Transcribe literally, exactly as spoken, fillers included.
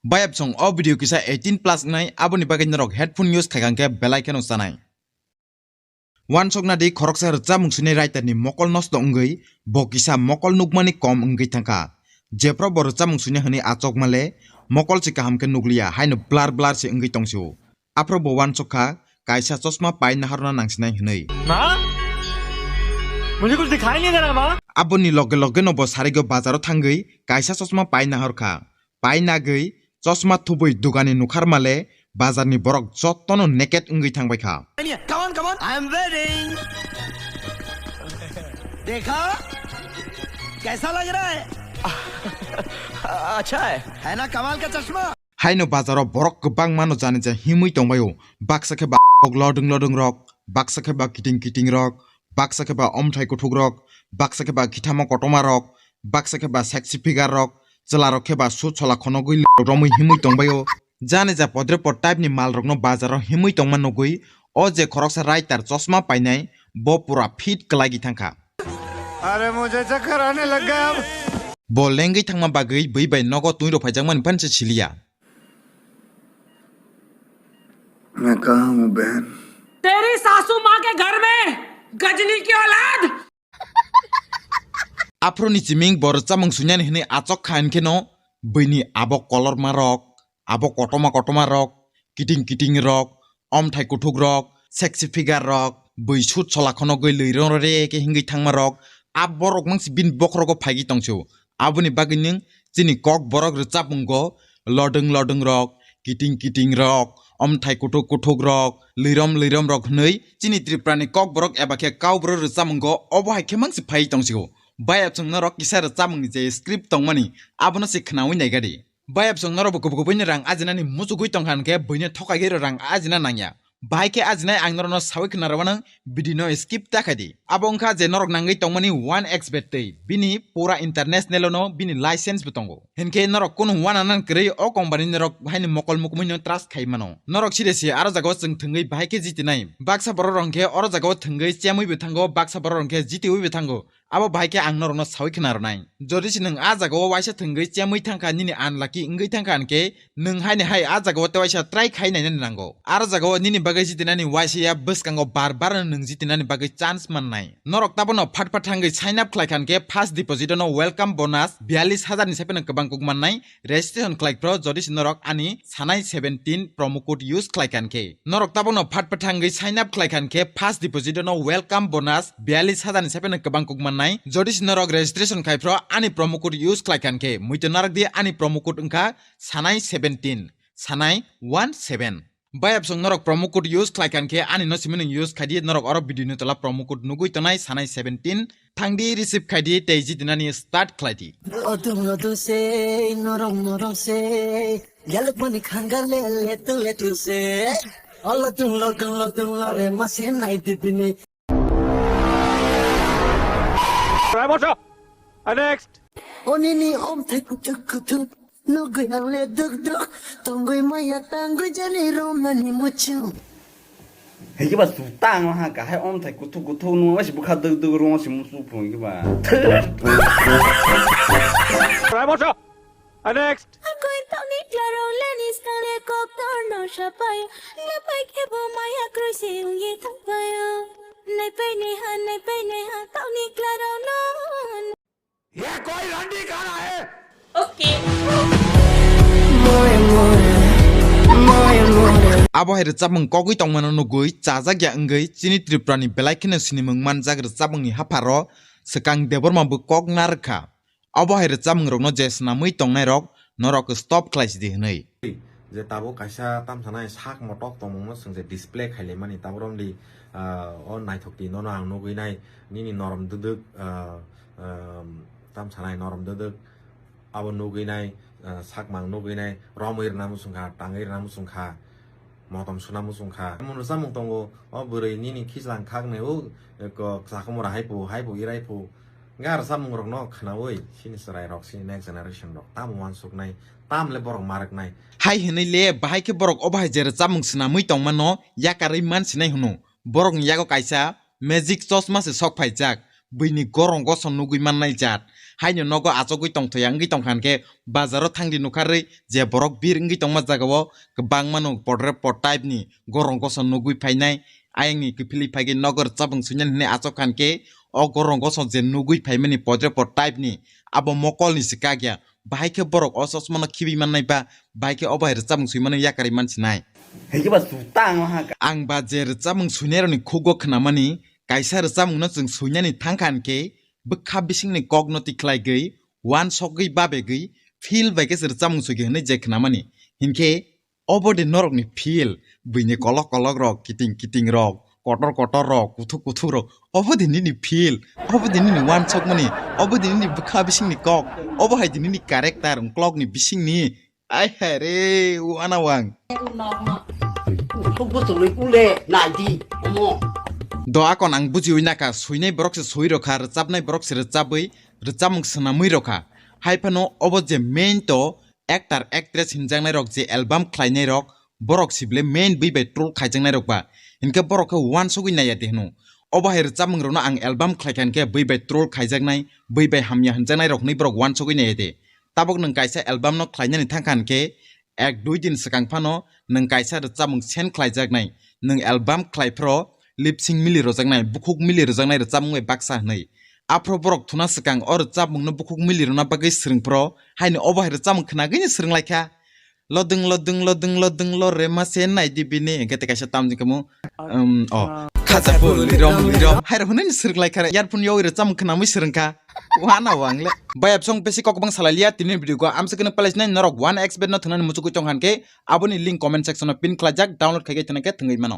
Bayapsong o video kisa eighteen plus wngnai, aboni bagwi norok headphone use khaikha hwnkhe belai kheno chanai. Wansokna di khoroksa rwchapmung swinai writer ni mokol nosto wngwi bo kisa mokol nukmani kom wngwi thangkha. Jephru bo rwchapmung swinai hwnwi achokma le mokol se kaham khe nukliya, haino blur blur se wngwi tongsio. Aphuru bo wansok kha, kaisa chosma pai naharna nangsinai hwnwi. माँ, मुझे कुछ दिखाई नहीं दे रहा, माँ। Aboni loge loge no bo sarigo bazaro thangwi kaisa chosma pai nahor kha. Pai nagwi chosma thubwi dugani nukhar male bazarni borok jottono naked wngwi thangbai kha. Come on, come on, I am waiting. देखा, कैसा लग रहा है? अच्छा है। है ना कमाल का चश्मा? Haino bazaro borok kwbangma no jani ja himwi tongbaio. Baksa khe ba kok lodwng lodwng rok, baksa khe ba kiting kiting rok, baksa khe ba omthai kuthuk rok, baksa khe ba kithamo kotoma rok, baksa khe ba sexy figure rok, chwla rok khe ba sut sola khonogwi romwi himwi tongbaio. Jani ja podre pod type ni mal rokno bazaro himwi tongma nugwi o je khoroksa writer chosma painai bo pura fit kwlai thangkha. अरे मुझे चक्कर आने लग गया अब। Bo lengwi thangma bagwi bui bai nogo twi rok phaijakmani phan se siliya. मैं कहाँ हूँ बहन? तेरी सासू माँ के घर में गजनी की औलाद। Aphuru ni chiming bo rwchapmung swinani hwnwi achok kha hwnkhe no buini abo kolorma rok, abo kotoma kotoma rok, kiting kiting rok, omthai kuthuk rok, sexy figure rok, bui sut sola khonogwi lwi rong re khe hingwi thangma rok, a borok mangsi bini bokhorogo phaigwi tongsio. Aboni bagwi nwng chini kok borok rwchapmungo lodwng lodwng rok, kiting kiting rok, omthai kuthuk kuthuk rok, lirom lirom rok hwnwi chini Tripura ni kok borok eba khe kau borok rwchapmungo obo hai khe mangsi phaiwi tongsio. Bayapsong norok kisa rwchapmungni je script tongmani abono se khnaui naigadi. Bayapsong norok bo kubui kubuini rang ajinani muchugui tongkha hwnkhe buino thokaigwi rang ajina nangya. Bahai khe ajinai ang norokno saui khna rwmano, video no skip ta khaidi. Abo wngkha je norok nangwi tongmani one X bet twi, bini pura international no bini license bo tongo. Hinkhe norok kunu uananan kwrwi o company norok haini mokol mukumui no trust khai mano. Norok side se aro jagao chwng thwngwi bahai khe jitinai. Baksa borok rok hinkhe oro jagao thwngwi chemwi bo thango, baksa borok rok hinkhe jitiwi bo thango. Abo bahai khe ang norokno saui khna rwnai. Jodi se nwng a jagao waisa thwngwi chemwi thangkha, nini unlucky wngwi thangkha hinkhe, nwng haini hai a jagao tei waisa try khai nainani nango. Aro jagao nini bagwi jitinani waisa ya bwskango bar bar no nwng jitinani bagwi chance mannai. Norok tabono phat phat thangwi sign up khlaikha hinkhe first deposit no welcome bonus biyallis hajar ni sai phano kwbang kuk mannai. Registration khlai phro jodi se norok ani sanai seventeen promo code use khlai kha hinkhe. Norok tabono phat phat thangwi sign up khlai kha hinkhe first deposit no welcome bonus biyallis hajar ni sai phano kwbang kuk mannai. Jodi se norok registration khai phro ani promo code use khlai kha hinkhe, muitu narwk di ani promo code wngkha sanai seventeen, sanai one seven. Bayapsong norok promo code use khlai kha hinkhe ani no simi nwng use khaidi, norok oro video ni tola promo code nugui tongnai sanai seventeen. Thangdi receive khaidi tei jitinani start khlaidi. Odung odung se, norong norong se, yalukmani khanga le letu letu se. Olodung lodung lodung lore mase nai dibini. Next. Onini om thai kutuk kutuk. Nugui ang le duk duk, tongui maya tangui jani romani muchu. Hei ba su tang ha ka hai om thai kutuk kutuk nu ma si bukha duk duk ro si musu phung ki ba. Next. Akoi tongni klaro leni skale kok torno sapai. Napai kebo maya kruisi ungye tangpayo. Naipai neha, naipai neha, tongni klaro no. ये कोई रंडी गाना है? Okay. Abo hai rwchapmung kogwi tongmano nugwi chajak ya wngwi chini Tripura ni belai kheno sinimung manjak rwchapmung ni hapharo swkang Debbarma bo kok narwkha. Abo hai rwchapmung rokno je swnamwi tongnai rok norok stop khlai sidi hwnwi. Je tabuk kaisa tamsanai sak motok tongmungno chwng je display khailaimani, tabuk romdi, ah, o naithok twi nono ang nugwi nai, nini norom dwdwk, ah, ah, tamsanai norom dwdwk, abo nugwi nai, ah, sakmang nugwi nai, romwi rwna muchungkha, tangwi rwna muchungkha, motom suna muchungkha. Emon rwchapmung tongo, o bwrwi nini khichlang khaknai o, ko, chakhumora haipu, haipu, iraipu, Gar samung rok no khwnaui sini chwrai rok, sini next generation rok tamo uansuknai, tam le borok marwknai. Hai hwnwi le bahai khe borok obo hai je rwchapmung swnamwi tongmano yakarwi mansinai hwno. Borokni yago kaisa magic chosma se sok phaijak, buini gorong goson nugwi mannai jat. Haino nogo achogwi tongthaya wngwi tongkha hinkhe bazaro thangdi nukharwi je borok bir wngwi tongma jagao kwbangmano podre pod type ni gorong goso nugwi phainai, ayangni kiphilwi phaigwi nogo rwchapmung swinani hinwi achokha hinkhe o gorong goso je nugwi phaimani podre pod type ni abo mokolni se kakya. Bahai khe borok o chosmano khibwi mannai ba, bahai khe obo hai rwchapmung swimano yakarwi mansinai. Hwnkhe ba sutang ha ka. Ang ba je rwchapmung swinairokni khugo khnamani, kaisa rwchapmungno chwng swinani thangkha hinkhe, bwkha bisingni kokno tikhlaigwi, uansukgwi babegwi, feel bai khe se rwchapmung swigwi hwnwi je khnamani. Hinkhe obo de norokni feel, buini kolok kolok rok, kiting kiting rok, kotor kotor rok, kuthuk kuthuk rok, obo de nini feel, obo de nini uansukmani, obo de nini bwkha bisingni kok, obo hai de nini character, uklokni bisingni. Ai hai re, uanawang. Ule, naidi, omo. Do akon ang bujiwi nakha, swinai borok se swi rokha, rwchapnai borok se rwchapwi, rwchapmung swnamwi rokha. Hai phano obo je main to actor, actress hinjaknai rok je album khlainai rok, borok sibole main bwi bai troll khaijaknai rok ba. Hinkhe borok khe uansugwi naiya de hwno. Obo hai rwchapmung rokno ang album khlaikha hinkhe bwi bai troll khaijaknai, bwi bai hamya hinjaknai rok hwnwi borok uansugwi naiya de. Tabuk nwng kaisa album no khlainani thangkha hinkhe ek dui din swkang phano nwng kaisa rwchapmung send khlaijaknai. Nwng album khlai phro lip sync mili rwjaknai, bukhuk mili rwjaknai rwchapmung bai baksa hwnwi. Aphro borok thuna swkang o rwchapmungno bukhuk mili rwna bagwi swrwng phro, haino obo hai rwchapmung khnagwino swrwng lai kha. Lodwng, lodwng, lodwng, lodwng, lo re ma se nai di bini. Hwnkhe tei kaisa tamni kamo, um, o. Khacha phul lirom, lirom. Hai rok hwnwi swrwng lai kha. Earphone yawi rwchapmung khnamwi swrwng kha. Wana wang le. Bai absong besi kok bang salai liya tini video go. Amsa kene palaisnai norok one X bet no thunani muchukwi tong han khe aboni link comment section o pin khlaijak, download khai khe thwna khe thwngwi mano.